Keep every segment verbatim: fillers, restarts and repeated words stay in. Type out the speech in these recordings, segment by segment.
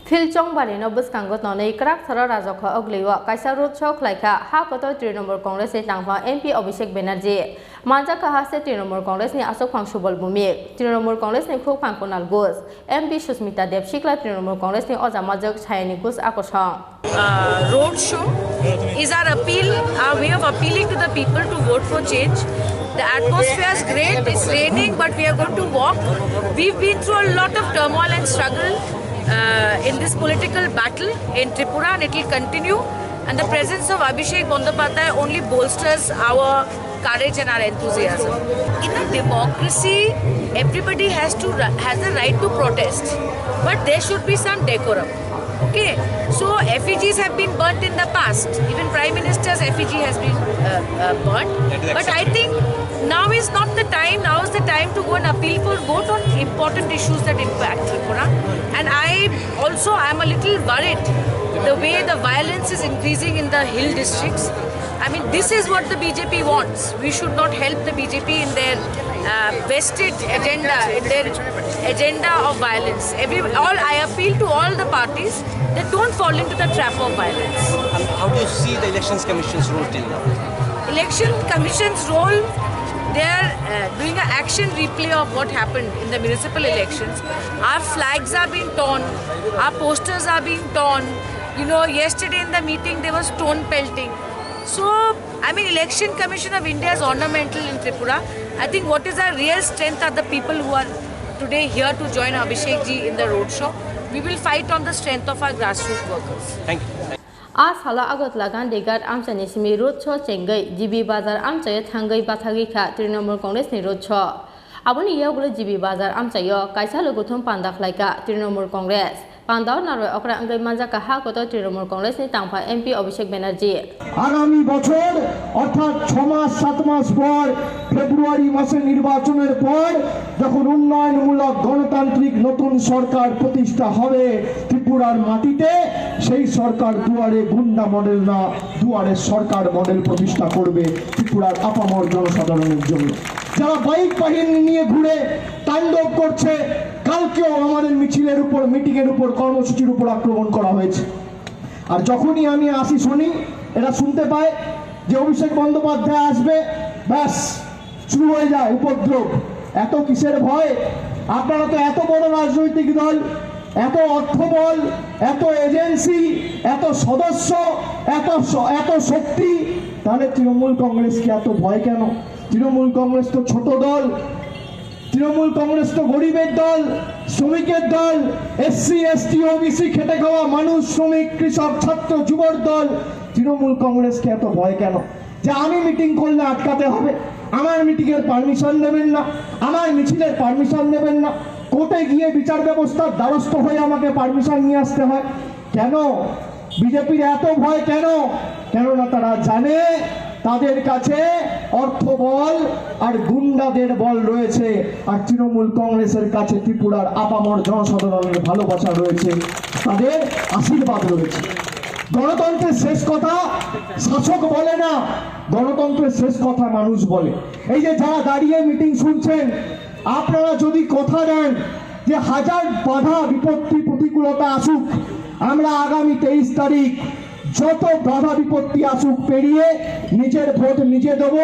Phil Chongbari no bwskango tonwi kwrak thoro Rajokha Ogli o kaisa road show khlaikha ha kotor Trinamool Congress ni tangphang M P Abhishek Banerjee. Manjakha haste Trinamool Congress ni aswkphang Subal Bhumik, Trinamool Congress ni khukphang Kunal Ghosh, M P Susmita Debsikla, Trinamool Congress ni oja majwk Sayani Ghosh akosong. Uh, road show is our appeal, our way of appealing to the people to vote for change. The atmosphere is great, it's raining, but we are going to walk. We've been through a lot of turmoil and struggle uh, in this political battle in Tripura, and it will continue. And the presence of Abhishek Bandopadhyay only bolsters our courage and our enthusiasm. In a democracy, everybody has to ri- has the right to protest, but there should be some decorum. Okay, so effigies have been burnt in the past. Even Prime Minister's effigy has been uh, uh, burnt. But I think now is not the time. Now is the time to go and appeal for vote on important issues that impact Tripura. And I also am a little worried the way the violence is increasing in the hill districts. I mean, this is what the B J P wants. We should not help the B J P in their uh, vested agenda, in their agenda of violence. Every, all I appeal to all the parties that don't fall into the trap of violence. And how do you see the Elections Commission's role till now? Election Commission's role, they are uh, doing an action replay of what happened in the municipal elections. Our flags are being torn, our posters are being torn. You know, yesterday in the meeting there was stone pelting. So, I mean, Election Commission of India is ornamental in Tripura. I think what is our real strength are the people who are today here to join Abhishek ji in the road show. We will fight on the strength of our grassroots workers. Thank you. A salo Agartala Gandhi Ghat amchaini simi road show chengwi G B Bazar amchaio thangwi bathagwi kha Trinamool Congress ni road show. Aboni yagulo G B Bazar amchaio kaisa logothum panda khlaikha Trinamool Congress. Pandao narwai okra wngwi manjakha ha kotor Trinamool Congress ni tangphang M P Abhishek Banerjee. আগামী বছর অর্থাৎ ছ মাস সাত মাস পর ফেব্রুয়ারি মাসে নির্বাচনের পর যখন উন্নয়নমূলক গণতান্ত্রিক নতুন সরকার প্রতিষ্ঠা হবে ত্রিপুরার মাটিতে, সেই সরকার দুয়ারে গুন্ডা মডেল না, দুয়ারে সরকার মডেল প্রতিষ্ঠা করবে ত্রিপুরার আপামর জনসাধারণের জন্য। যারা বাইক বাহিনী নিয়ে ঘুরে তাণ্ডব করছে, কালকেও আমাদের মিছিলের উপর, মিটিং এর উপর, কর্মসূচির উপর আক্রমণ করা হয়েছে। আর যখনই আমি আসি শুনি, এরা শুনতে পায় যে অভিষেক বন্দ্যোপাধ্যায় আসবে, ব্যাস শুরু হয়ে যায় উপদ্রব। এত কিসের ভয়? আপনারা তো এত বড় রাজনৈতিক দল, এত অর্থবল, এত এজেন্সি, এত সদস্য, এত শ- এত শক্তি, তাহলে তৃণমূল কংগ্রেসকে এত ভয় কেন? তৃণমূল কংগ্রেস তো ছোট দল, তৃণমূল কংগ্রেস তো গরিবের দল, শ্রমিকের দল, এসসি এসটি ওবিসি, খেটে খাওয়া মানুষ, শ্রমিক, কৃষক, ছাত্র, যুবর দল। তৃণমূল কংগ্রেসকে এত ভয় কেন যে আমি মিটিং করলে আটকাতে হবে, আমার মিটিং এর পারমিশন দেবেন না, আমার মিছিলের পারমিশন দেবেন না, কোর্টে গিয়ে বিচার ব্যবস্থার দ্বারস্থ হয়ে আমাকে পারমিশন নিয়ে আসতে হয়? কেন বিজেপির এত ভয় কেন? কেননা তারা জানে তাদের কাছে অর্থবল আর গুন্ডাদের বল রয়েছে, আর তৃণমূল কংগ্রেসের কাছে ত্রিপুরার আপামর জনসাধারণের ভালোবাসা রয়েছে, তাদের আশীর্বাদ রয়েছে। গণতন্ত্রের শেষ কথা শাসক বলে না, গণতন্ত্রের শেষ কথা মানুষ বলে। এই যে যারা দাঁড়িয়ে মিটিং শুনছেন, আপনারা যদি কথা দেন যে হাজার বাধা বিপত্তি প্রতিকূলতা আসুক, আমরা আগামী তেইশ তারিখ যত বাধা বিপত্তি আসুক পেরিয়ে নিজের ভোট নিজে দেব,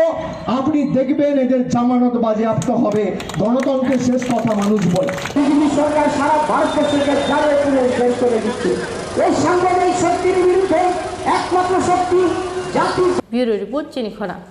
আপনি দেখবেন এদের জামানত বাজেয়াপ্ত হবে। গণতন্ত্রের শেষ কথা মানুষ বলে। বিজেপি সরকার সারা ভারতবর্ষের কাছে জাতীয় পুলিশ বের করে দিচ্ছে। এই সাংবিধানিক শক্তির বিরুদ্ধে একমাত্র শক্তি জাতি Bureau report, Chini Khorang.